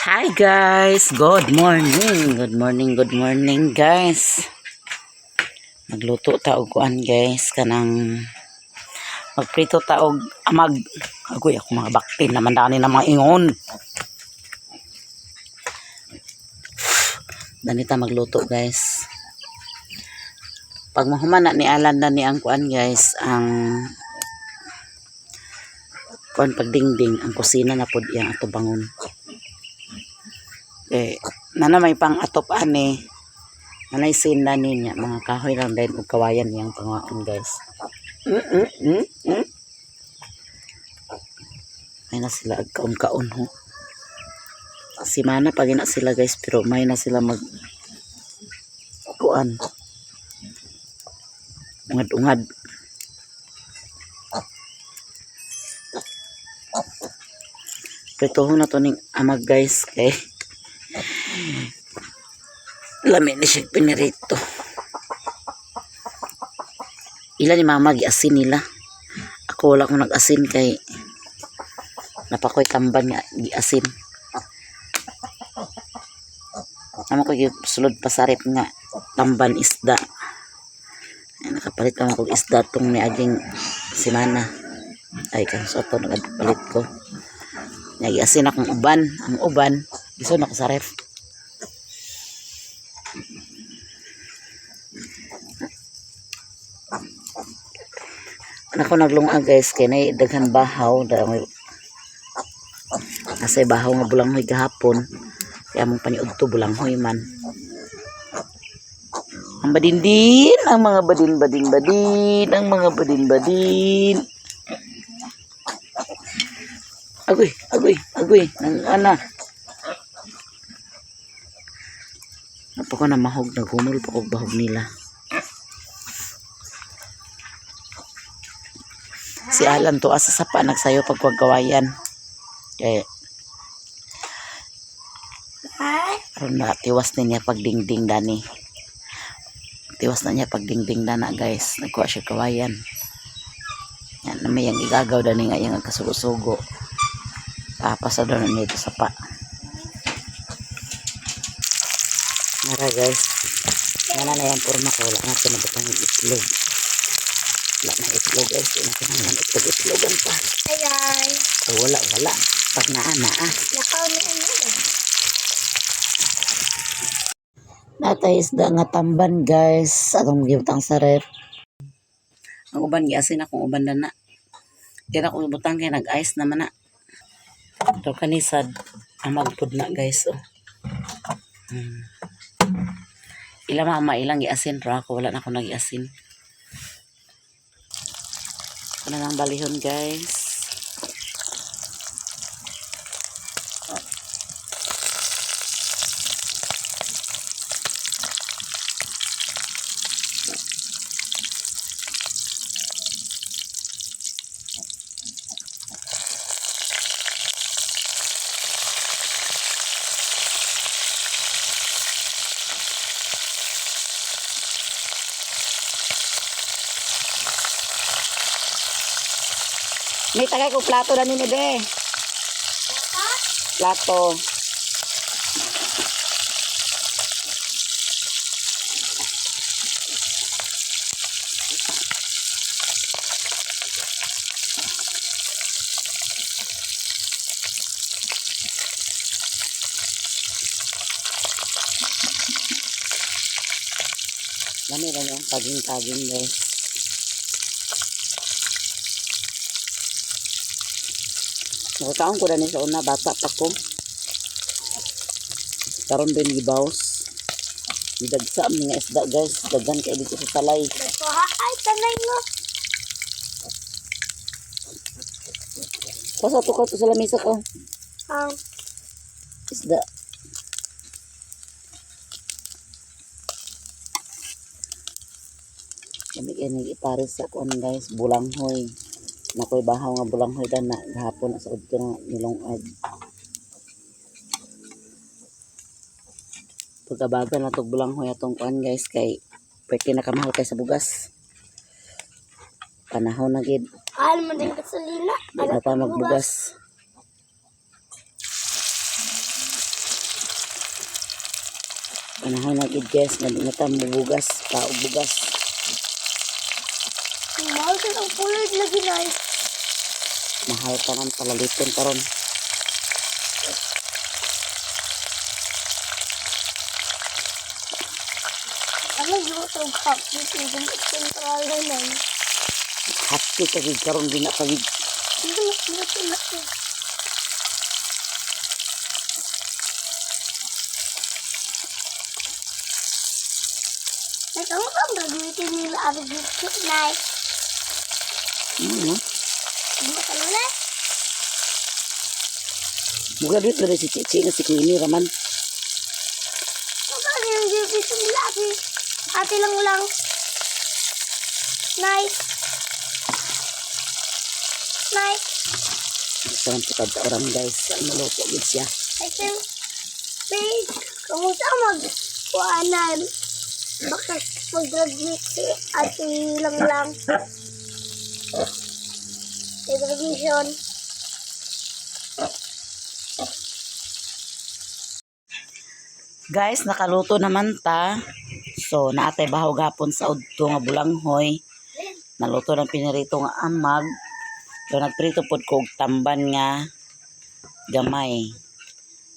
Hi guys, good morning. Good morning, good morning, guys. Magluto ta og kuan, guys, kanang magprito ta og amag. Agoy, ako mga baktin naman dani na mga ingon. Dani ta magluto, guys. Pag mahuman na ni Alan na ni ang kuan, guys, ang kuan pagdingding, ang kusina na pud iyang atubangon. Eh, nana may pang atop ani. Nanay sinda niya mga kahoy lang din og kawayan niyang pangaon, guys. May na sila ag kaon-kaon ho. Simana pa gina sila, guys, pero may na sila mag kuan. Ungad-ungad. Pritohon na to ning amag, guys, kay lami ni siya pinirito. Ila ni mama giasin nila. Ako wala ko nag-asin kay napakoy tamban nga giasin. Amo ko sulod pa sa rep nga tamban isda. Ay, nakapalit naman kog isda tong niaging semana. Ay, kan so to nagpalit ko. Nagiasin akong uban, ang uban gisod ako sa ref. Nako naglunga, guys, kay nay daghan bahaw dahil asay bahaw nga bulanghoy gahapon. Kaya mong paniudto bulanghoy man. Ang badindin, ang mga badin badin badin, ang mga badin badin. Agoy, agoy, agoy, nang ana. Napako na mahog, naghumol pa kog bahog nila. Si Alan to asa sapa nagsayo pagkwagawayan. Kaya aron na tiwas na niya pagdingding dani. Tiwas na niya pagdingding dana, guys. Nagkuha siya kawayan. Yan na may ang igagaw dani nga iyang kasugo-sugo. Papasa daw na nito sa pa. Nara, guys. Yan na yan porma ko. Wala na pinabutang yung itlog. Wala na itlog, guys. Wala na kinahanglan itlog. Itlogan pa. Hi guys. O, wala, wala. Pag naa, naa. Nakaw ni ano eh. Natay isda nga tamban, guys. Atong gibutang sa ref. Ang uban giasin akong uban na na. Kaya ako butang kay nag-ice naman na. Ito kanisad amag pud na, guys, oh. Ila mama ilang giasin pero ako wala na ako nagiasin. Ito na lang balihon, guys. May tagay ko plato na ni be. Plato. Lami lang yung kaging-kaging, guys. Nakakaon ko na ni sa una, bata pa ko. Karon din gibaws. Gidagsa ang mga isda, guys. Daghan kay dito sa salay. Nakuha ay tanay mo. Pasa to ka to sa lamesa ko. Ang Isda. Kami kay nag-ipares sa kuan, guys, bulanghoy. Nakoy bahaw nga bulanghoy dan na gahapon na sa udto nga nilungag. Pagkabaga na tog bulanghoy atong kuan, guys, kay pwede na kamahal kay sa bugas. Panahon na gid, Mahal mo din gasolina. di na ta magbugas. Panahon na gid guys, nga di na ta mubugas, paog bugas. Mahal sa ang pulad lagi na. Mahal tanan palaliton karon. Ano yung itong kape? Yung sentral na. Hati ka gid karon di na ka gid. Hindi na. Nagkaroon ka gagamitin nila ang biscuit na. Ano? Hindi ka na. Mugraduate ba si Chichi nga si Queenie raman? Ang yung gagamitin nila ate. Ate lang lang. Nice. Nice. Sa man tukad orang guys, ang maluto gid siya. I think, babe, kamusta mag kuanan? Baka mag-graduate si ate lang lang. Sa graduation. Guys, nakaluto naman ta. So, naatay bahaw gapon sa udto nga bulanghoy. Naluto ng pinirito nga amag. So, nagprito pod ko og tamban nga gamay.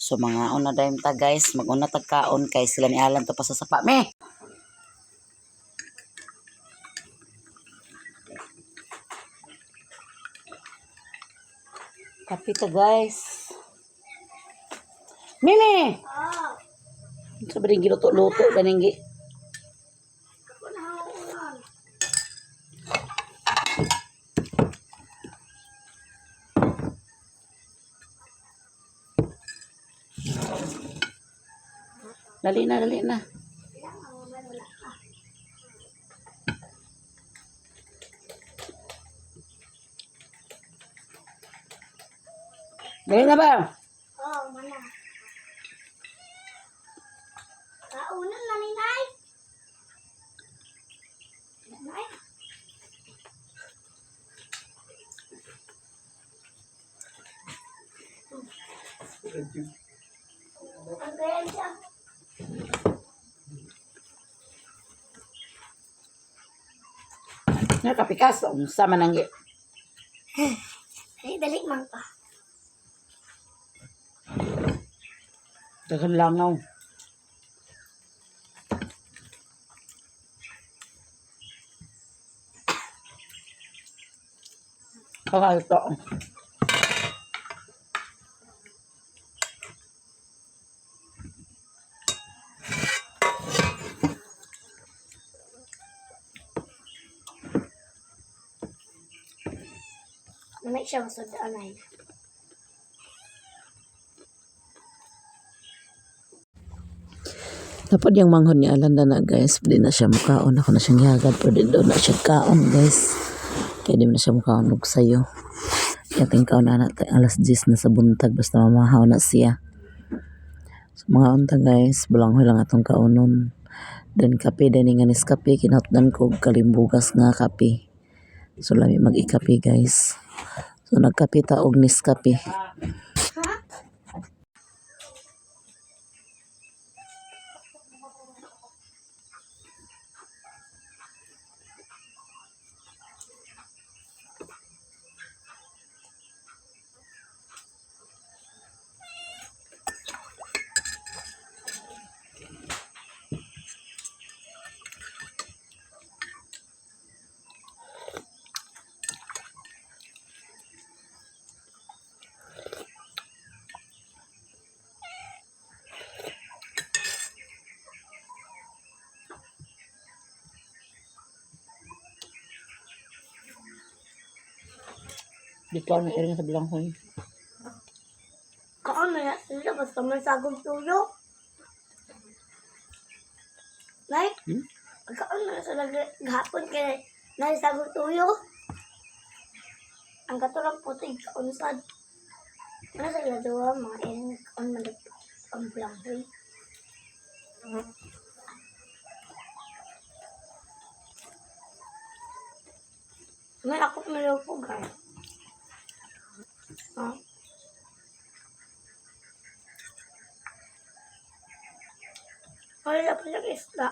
So, mga una dayon ta guys, maguna tag kaon kay sila ni Alan to pa sa sapa me. Kape ta guys. Mimi! Ah, Sa ba rin giluto-luto ganing gi. ako na ako. Dali na, dali na. Dali na ba? Oh, mana. Kaunan na ni Nay. Nay. Ang kaya siya. Nakapikas, unsa man ang gi. Ay, dali man ka. Daghan langaw. Kakalto. Namay siya masod anay. Napod yung manghod ni Alan na guys, di na siya mukaon. Ako na siyang gihagad, pero di daw na siya kaon guys. Kaya di mo na siya mukaon og sayo. Kaya tingkaon na na alas 10 na sa buntag, basta mamahaw na siya. So mga unta guys, bulanghoy lang atong kaonon. Then kape, then nga kape, kinahotdan ko og kalimbugas nga kape. So lami mag-ikape guys. So nagkape ta og Nescafe. Dito ang area sa bulanghoy. Kaon na yan sila basta may sagong tuyo. Nay, Hmm? kaon na sila gahapon kay nay sagong tuyo. Ang katulong puti kaon sad. Ano sila duwa mga ilang kaon man ang bulanghoy. May ako malupog ah. Ah. Wala pa siyang isda.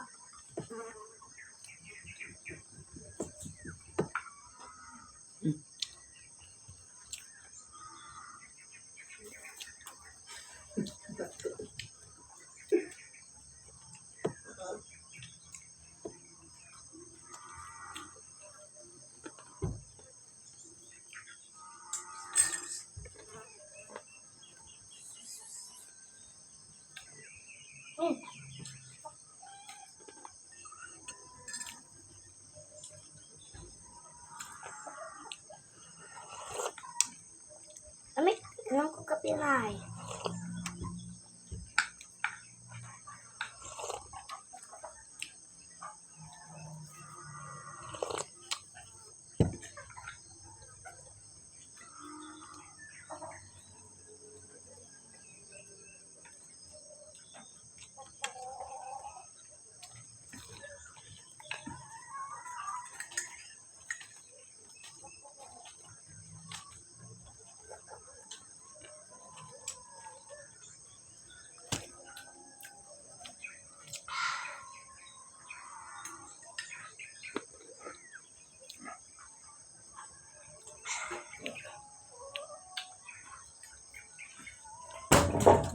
Amit, inom ko kape na eh.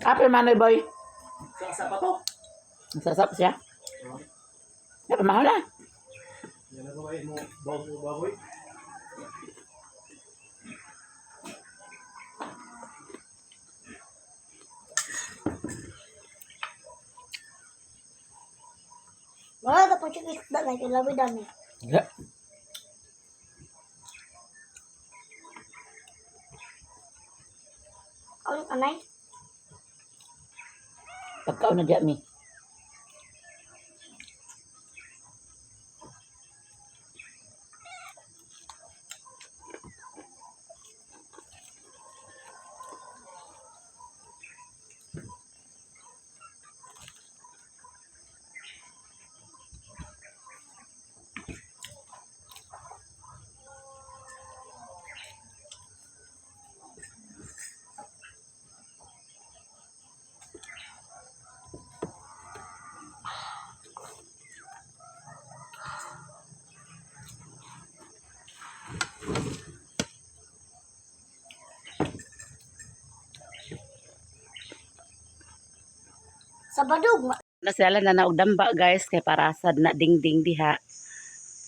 Apil manoy boy. Sa pa to. Sasap siya. Dapat mahal na. Yan na ba mo bago baboy? Wala na po siyang isda na kilabi dami. Yeah. Kaon kanay? Pagkaon na diya mi. Sa badog, Na sila na naog damba guys kay parasad na dingding diha.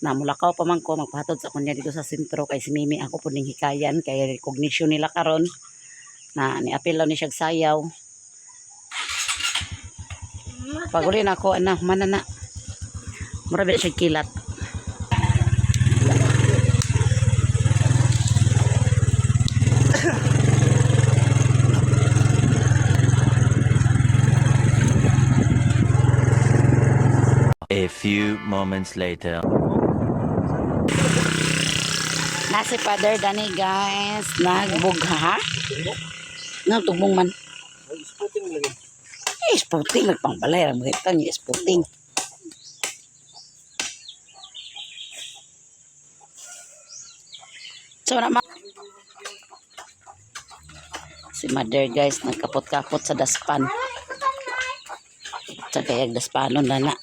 Namulakaw pa man ko magpahatod sa kunya dito sa sentro kay si Mimi ako po ning hikayan kay recognition nila karon na ni-appeal ni siya sayaw. Paguli na ako ana humana na. Mura ba siya kilat. A few moments later. Na si Father Danny guys, nagbugha ha? Nagtugbong man. Ay, sporting lagi. Eh, sporting nagpangbalay ra mga ito niya sporting. So na ma si mother guys nagkapot-kapot sa daspan. Sa kayag daspanon na na.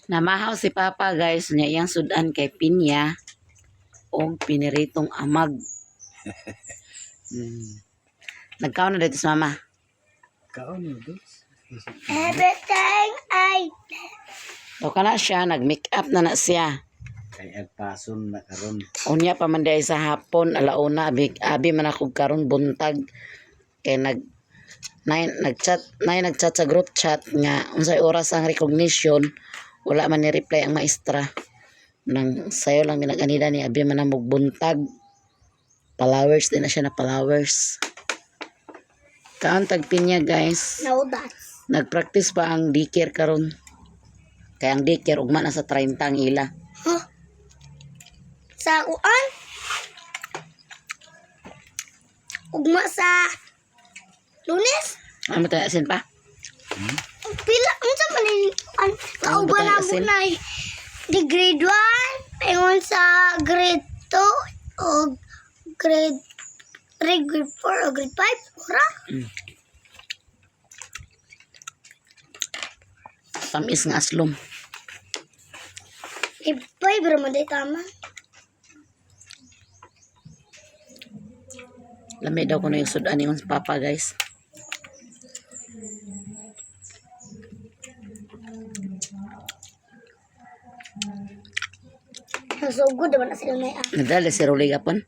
Namahaw si Papa guys niya iyang sudan kay pinya og piniritong amag. Nagkaon na dito sa mama. Kaon ni guys. Everything I So kana siya, nag-make up na na siya. Kay agpason na karon. Unya pa man diay sa hapon, alauna, abi, abi man ako karon buntag. Kay nag-chat, nay nag-chat sa group chat nga unsay oras ang recognition, wala man ni reply ang maestra. Nang sayo lang minaganida ni abi man ang buntag. Followers din na siya na followers. Kaon tag pinya guys. know that. Nagpractice pa ang daycare karon. Kaya ang daycare ugma na sa 30 ang ila. Huh? Sa kuan? Ugma sa Lunes? Ano tayo asin pa? Pila unsa man ni an kauban butang na asin? na di grade 1 paingon sa grade 2 o grade 3, grade 4 o grade 5 ora. Tamis nga aslom. Ipay, pero man tama. Lami daw ko na yung sudan ni papa, guys. Nasugod naman na sila na ah. Nadala si Rolly gapon.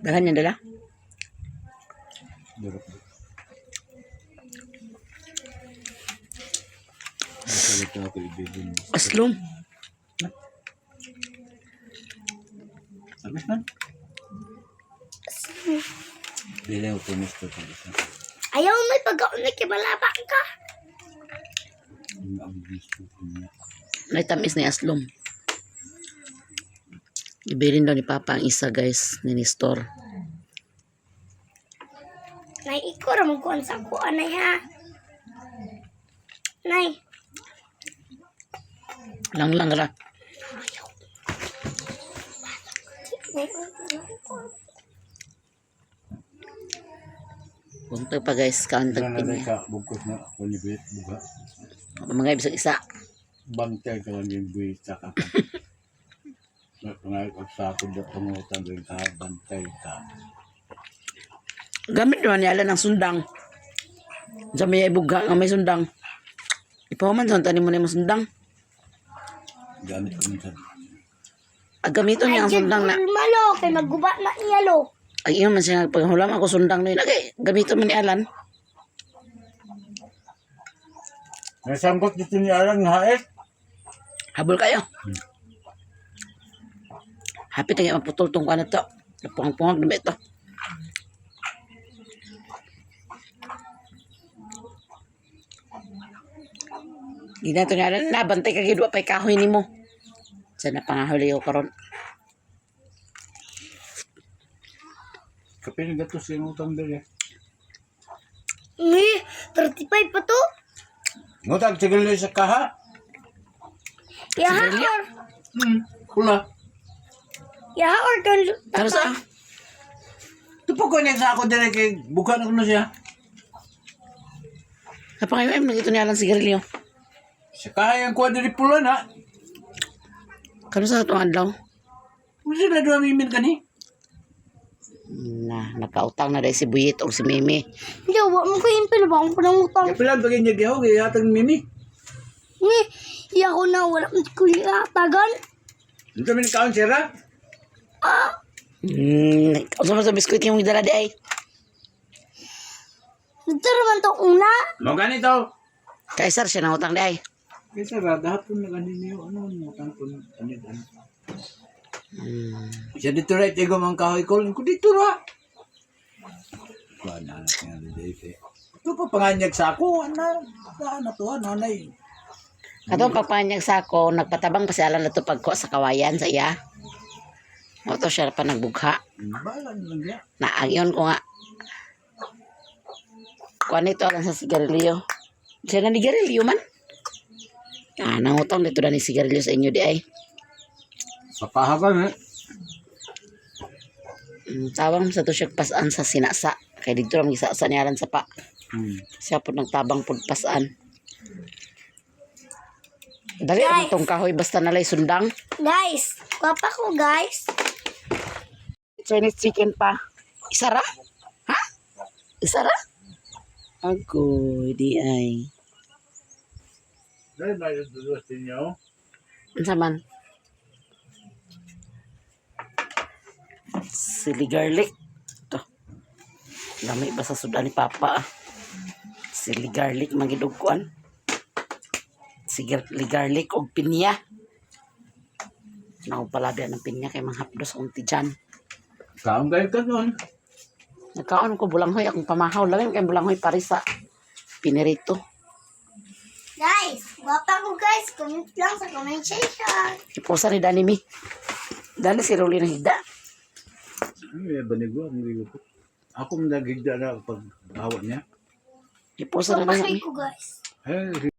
Daghan niya dala. Durok. Masalit na ako ibigin. Aslom. Tapos man. Dili ako pumisto pag isa. Ayaw may pagkaon na kimalabak ka. Ang gusto ko niya. May tamis ni aslom. Ibilin daw ni papa ang isa, guys, ni Nestor. Nay, ikaw ra magkuhan sa ako, anay ha. Nay, Lang lang ra. nay, Buntag pa, guys, kauntag Wala na pinya. ka bugkos na ako ni Bit buga. Mga ibig isa. Bantay ka lang yung buwit sa ka. Pangayok at sa ako da pangutan rin ka, bantay ka. Gamit naman niya ng sundang. Sa may ibugha nga may sundang. Ipahuman sa tanim mo na yung sundang. Gamit ko minsan. Ag gamiton niya ang sundang na. Malo, kay magguba na niya lo. Ay iyo man siya paghulam ako sundang na yun. Okay, gamiton man ni Alan. Nasangkot dito ni Alan nga haet. Habol kayo. Happy tayo maputol tong kuan na to. Napungpungag na ba ito? Di na ito nga Alan. Nabantay ka gidwa pa'y kahoy nimo. Sa napangahuli ko karon. Kapil gato sa utang dali. Ni, 35 pa to. Ngutang sigil sa kaha. Yaha Sigarilyo? or, Pula. yaha or kan Kano sa? Tupo ko niya sa ako dali kay buka na ko na siya. Napangayo ay nagito ni Alan sigarilyo. Sa kaha yung kuha dali pula na. Kano sa itong adlaw? Kung sila doon mimin kani? Na, nakautang na dahil si Buyit o si Mimi. Hindi, wa mo ko impil ba akong panangutang. Kapilan bagay niya gihaw kay hatag ni Mimi. Ni, iya ko na wala ko tagan. Dito mi kaon sira. Ah, Unsa man sa biskuit yung dala di ay? dito naman to una. Mo ganito. Kaisar siya nangutang di ay. Kaysa ra dahapon na gani niyo ano mo utang ko ani ani. Siya dito ra tigo man kahoy ko ko dito ra. Kuha na anak niya ni Dave. Ito pa panganyag sa ako ana na to nanay. Katong pagpanyag sa ako, nagpatabang pa si Alan na to pagkuha sa kawayan sa iya. O to siya pa nagbugha. Bala na lang niya. Na ang iyon ko nga. Kuha nito Alan sa sigarilyo. Siya na ni sigarilyo man. Ah, nangutang dito na ni sigarilyo sa inyo di ay. Sa kahagan eh. Tawang sa to siya pasaan sa sinasa. Kay dito lang gisasa ni Alan sa pa. Siya po nagtabang po pasaan. Dali ang tong kahoy basta nalay sundang. Guys, gwapa ko guys. Chinese chicken pa. Isa ra? Ha? Isa ra? Agoy, di ay. Dahil na yung dulos ninyo. Unsa man? Sili garlic. Ito. Lami ba sa sudan ni Papa? Ah. Sili garlic magidog kuan. Sili garlic og pinya. Naupalabi ng pinya kay mga hapdos unti dyan. Kaon kayo ka nun. Nagkaon ko bulanghoy akong pamahaw. Lami kay bulanghoy pare sa pinirito. Guys, gwapa ko guys. Comment lang sa comment section. Iposa ni Danny mi. Dani si Rolly ng higda. Ano yung banigo? Ang ligo ko. Ako nagigda na pag hawak niya. Iposa na lang Gwapa mi. ko guys. Ay,